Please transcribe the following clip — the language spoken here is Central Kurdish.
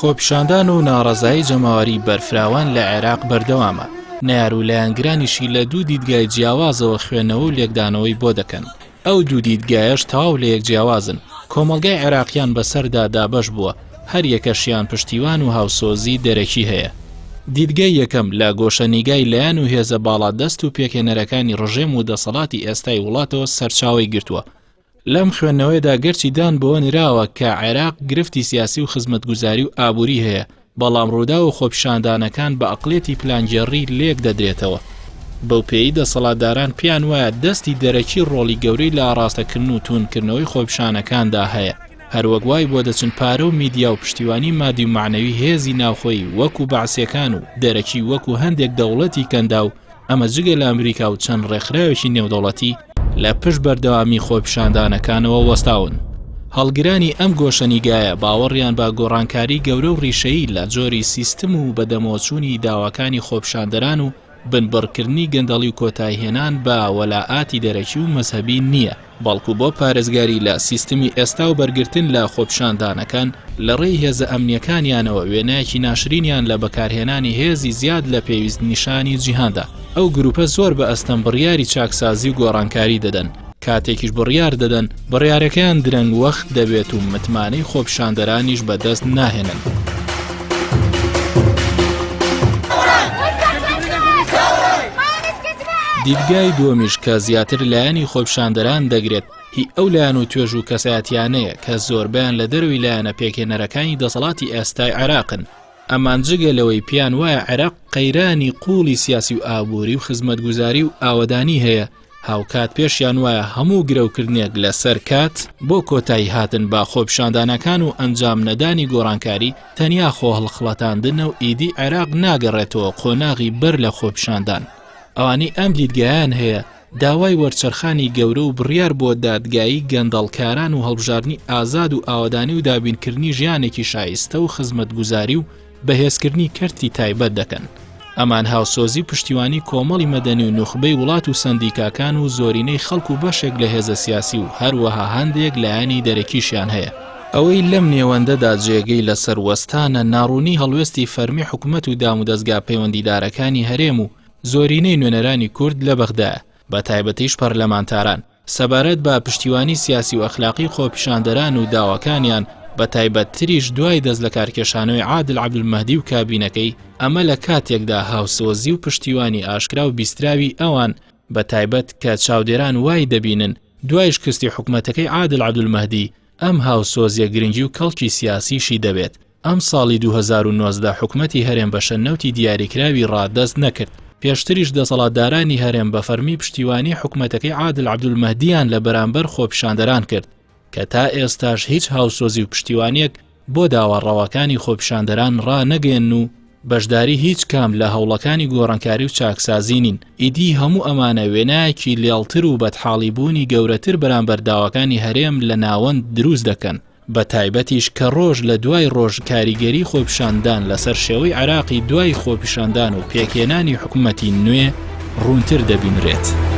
خۆپیشاندان و ناڕەزایی جەماوەری بەرفراوان لە عێراق بەردەوامە، نەیار و لایەنگرانیشی لە دوو دیدگای جیاوازەوە خوێندنەوە و لێکدانەوەی بۆ دەکەن. ئەو دوو دیدگایەش تەواو لەیەک جیاوازن، کۆمەڵگای عێراقیان بەسەردا دابەش بووە، هەریەکەشیان پشتیوان و هاوسۆزی دەرەکی هەیە. دیدگای یەکەم لە گۆشەنیگای لایەن و هێزە باڵادەست و پێکهێنەرەکانی ڕژێم و دەسەڵاتی ئێستای وڵاتەوە سەرچاوەی گرتووە، لەم خوێندنەوەیەدا گەرچی دان بەوە نراوە کە عێراق گرفتی سیاسی و خزمەتگوزاری و ئابووری هەیە، بەڵام ڕووداو و خۆپیشاندانەکان بە ئەقڵیەتی پلانگێڕی لێک دەدرێتەوە. بەو پێیەی دەسەڵاتداران پێیان وایە دەستی دەرەکی ڕۆڵی گەورەی لە ئاڕاستەکردن و تووندکردنەوەی خۆپیشانەکاندا هەیە، هەروەک وای بۆ دەچن پارە و میدیا و پشتیوانی مادی و مەعنەوی هێزی ناوخۆیی وەکو بەعسیەکان و دەرەکی وەکو هەندێک دەوڵەتی کەنداو ئەمە جگە لە ئەمریکا و چەند ڕێکخراوێکی نێودەوڵەتی لە پشت بەردەوامی خۆپیشاندانەکانەوە وەستاون. هەڵگرانی ئەم گۆشەنیگایە باوەڕیان بە گۆڕانکاری گەورە و ڕیشەیی لە جۆری سیستم و بەدەمەوەچوونی داواکانی خۆپیشاندەران و بنبڕکردنی گەندەڵی و کۆتاییهێنان بە وەلائاتی دەرەکی و مەزهەبی نییە، بەڵکو بۆ پارێزگاری لە سیستمی ئێستا و بەرگرتن لە خۆپیشاندانەکان لە ڕێی هێزە ئەمنییەکانیانەوە وێنایەکی ناشرینیان لە بەکارهێنانی هێزی زیاد لە پێویست نیشانی جیهان دا. ئەو گروپە زۆر بە ئەستەم بڕیاری چاکسازی و گۆڕانکاری دەدەن، کاتێکیش بڕیار دەدەن، بڕیارەکەیان درەنگ وەخت دەبێت و متمانەی خۆپیشاندەرانیش بەدەست ناهێنن. دیدگای دووەمیش کە زیاتر لایەنی خۆپیشاندەران دەگرێت، هی ئەو لایەن و توێژ و کەسایەتیانەیە کە زۆربەیان لە دەرەوەی لایەنە پێکهێنەرەکانی دەسەڵاتی ئێستای عێراقن، ئەمان جگە لەوەی پێیان وایە عێراق قەیرانی قووڵی سیاسی و ئابووری و خزمەتگوزاری و ئاوەدانی هەیە، هاوکات پێشیان وایە هەموو گرەوکردنێک لەسەر کات بۆ کۆتایی هاتن بە خۆپیشاندانەکان و ئەنجام نەدانی گۆڕانکاری تەنیا خۆهەڵخڵەتاندنە و ئیدی عێراق ناگەڕێتەوە قۆناغی بەر لە خۆپیشاندان. ئەوانەی ئەم دیدگایەیان هەیە داوای وەرچەرخانی گەورە و بڕیار بۆ دادگایی گەندەڵکاران و هەڵبژاردنی ئازاد و ئاوەدانی و دابینکردنی ژیانێکی شایستە و خزمەتگوزاری و بەهێزکردنی کەرتی تایبەت دەکەن. ئەمان هاوسۆزی و پشتیوانی کۆمەڵی مەدەنی و نوخبەی وڵات و سەندیکاکان و زۆرینەی خەڵک و بەشێک لە هێزە سیاسی و هەروەها هەندێک لایەنی دەرەکیشیان هەیە. ئەوەی لەم نێوەندەدا جێگەی لەسەر وەستانە ناڕوونی هەڵوێستی فەرمی حکومەت و دامودەزگا پەیوەندیدارەکانی هەرێم و زۆرینەی نوێنەرانی کورد لە بەغدایە بەتایبەتیش پەرلەمانتاران سەبارەت بە پشتیوانی سیاسی و ئەخلاقی خۆپیشاندەران و داواکانیان، بەتایبەتتریش دوای دەستلەکارکێشانەوەی عادل عەبدولمەهدی و کابینەکەی، ئەمە لە کاتێکدا هاوسۆزی و پشتیوانی ئاشکرا و بیستراوی ئەوان، بەتایبەت کە چاودێران وای دەبینن دوای شکستی حکومەتەکەی عادل عەبدولمەهدی، ئەم هاوسۆزیە گرنگی و کەڵکی سیاسیشی دەبێت. ئەمساڵی 2019 حکومەتی هەرێم بەشە نەوتی دیاریکراوی ڕادەست نەکرد، پێشتریش دەسەڵاتدارانی هەرێم بە فەرمی پشتیوانی حکومەتەکەی عادل عەبدولمەهدیان لە بەرامبەر خۆپیشاندەران کرد، کە تا ئێستاش هیچ هاوسۆزی و پشتیوانیەک بۆ داوا ڕەواکانی خۆپیشاندەران ڕانەگەیەنن و بەشداری هیچ کام لە هەوڵەکانی گۆڕانکاری و چاکسازی نین، ئیدی هەموو ئەمانە وێنایەکی لێڵتر و بەدحاڵیبوونی گەورەتر بەرامبەر داواکانی هەرێم لە ناوەند دروست دەکەن. بە تایبەتیش کە ڕۆژ لە دوای ڕۆژ کاریگەری خۆپیشاندان لەسەر شێوەی عێراقی دوای خۆپیشاندان و پێکهێنانی حکومەتی نوێ ڕوونتر دەبینرێت.